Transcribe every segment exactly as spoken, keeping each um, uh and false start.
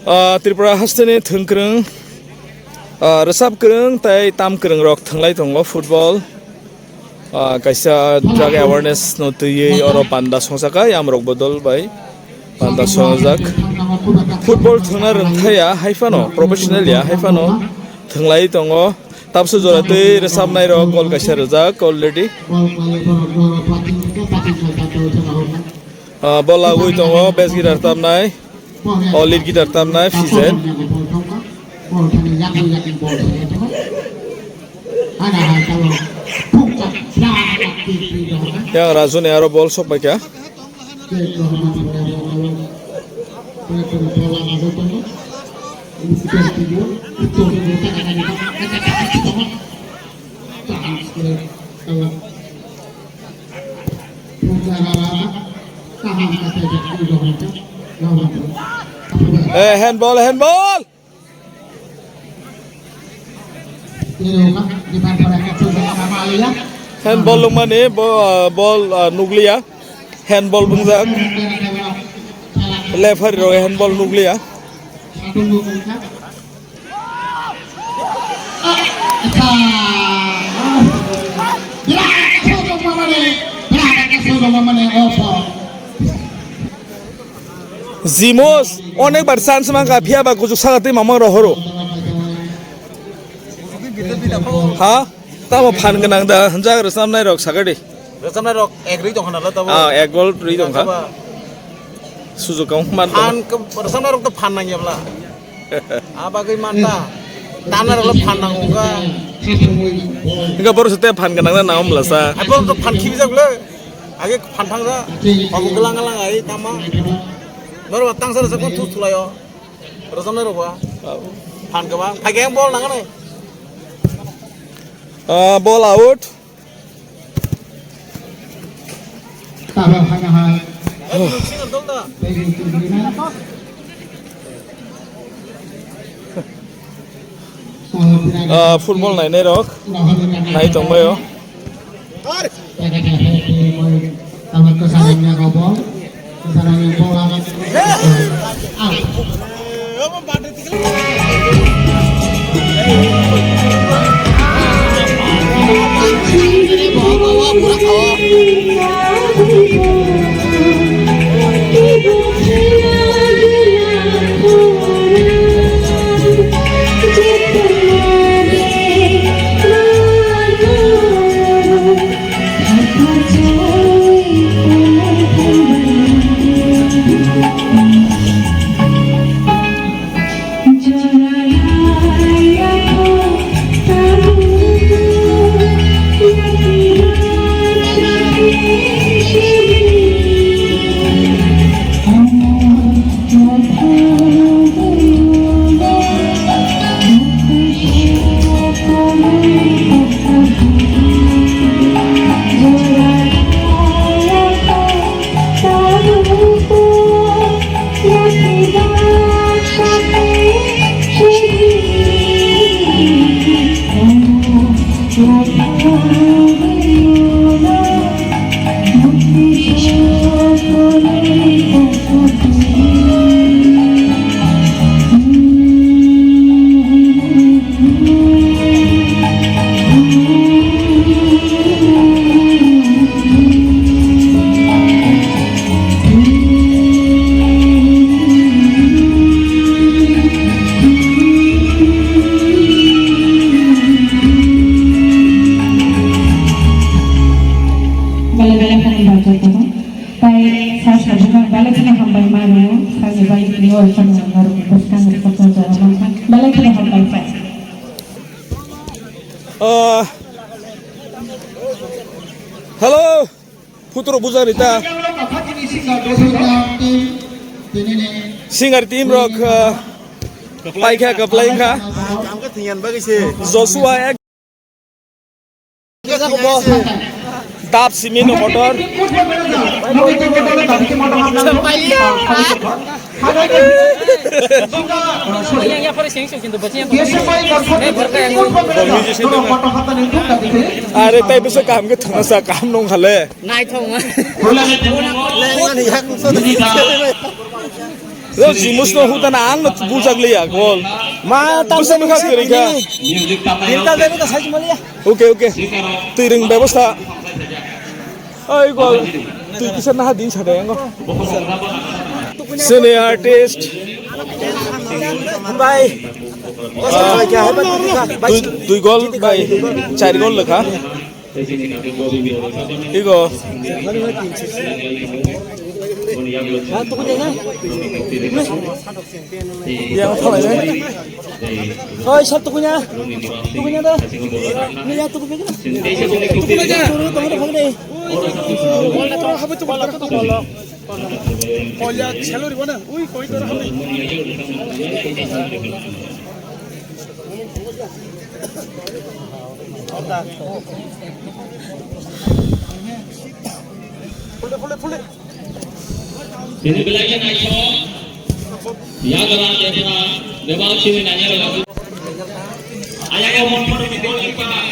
Ah, Tripura hasteni thwngkwrwng, ah, rwchap kwrwng tei tam kwrwng rok thwnglai tongo football. Ah, kaisa drug awareness no twiwi oro panda songchakha, yamrok bodol bai panda songjak. Football thwngna rwngthaya hai phano, professional ya hai phano thwnglai tongo. Tabso jora twi rwchapnai rok gol kaisa rwjak already. Ah, bol lagwi tongo, bass guitar tamnai. O lead guitar tamnai Fijen. Yang Raju ni aro bol sok paikha. Eh, handball, handball. Handball lungmani bo-, ball, ah, nukliya. Handball bungjak. Referee rok handball nukliya. Jimos, onek bar chance mankha, phiya ba kuchuk saka twi mamang rohoro. Ha? Tamo phan gwnang da, hwnjak rwchapnai rok sakadi. Rwchapnai rok ek rwi tongkha nalo tabo. Ah, ek gol rwi tongkha. Tabo. Sujuk kang man tongkha. Phan ke-, rwchapnai rok to phan nangya bla. Ah, bagwi man ta. Tana rok phan nang wngkha. Hingke borok sete phan gwnang na nang bla sa. Ai borok to phan khibi jak le. Age phan thang ja. Obo glang glang ai tama. Noro tang sa rwchap kon thu thulayo. Rwchapnai rok ba. Phan kwbang. Phai khe bol nang nai. Ah, ball out. Ah, football nainai rok nai tongbaio. Belai belai kheno hambai tongo. Tai sir sajwkno belai kheno hambai mano. Sir ni bai tini o kheno norok bwskang rwchapna jora mankha. Belai kheno hambai sir. Ah, hello. Putro bujar ita. Singer team rok, ah, paikha, kwplai wngkha. Joshua ek. Tap simi no motor. Are tai bisa kam ke thana sa kam nong hale. Naithok. Lo jimus no huta na ang no bujak liya gol. Ma tam sa nukha kiri kha. Birta denu ta sai maliya. Oke, oke. Twi ring bebosta. Oi gol. Twi kisa na din sa de ngo. Sini artist. Bye. Twi, twi gol bai. Char gol lekha. Igo. Yang thalai nai. Oi, sab tukunya. Tukunya da. Ni ya tukunya. Tukunya. Turu tong tong de. Oi, ya, salary mana? Ui, koi toro. Phule, phule, phule. Tini belai khe naisok. Yagra, yagra, bebak sini nanya lagu. Ayah, ayah, mon, mon, mon, mon, mon.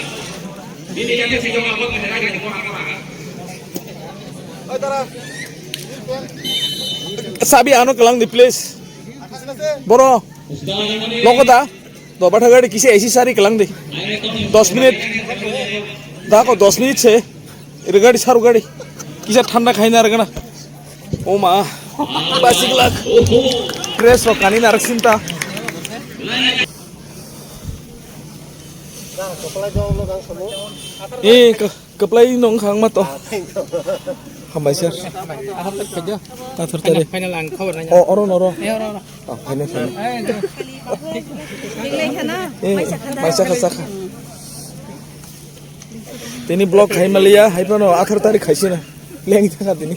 Bini yakin si jong abot ni hera ni ko haka haka. Sabi ano kelang di, please. Boro. Logo da. Do batha gari kisi A C sari kelang di. Dos minute. Da ko dos minute se. Iri gari saru gari. Kisa thanda khaina ragana. O ma. Basik lak. Dress rok kani narak sinta. Eh, ka- Kwplai nong khang ma to. Hambai sir. Athar tari. Final ang khobor nai. O, oro, oro. Eh, oro, oro. Oh, final, final. Eh, oro. Eh, mai saka, saka. Tini vlog khai maliya, hai pano athar tari khaisi na. Leng thaka tini.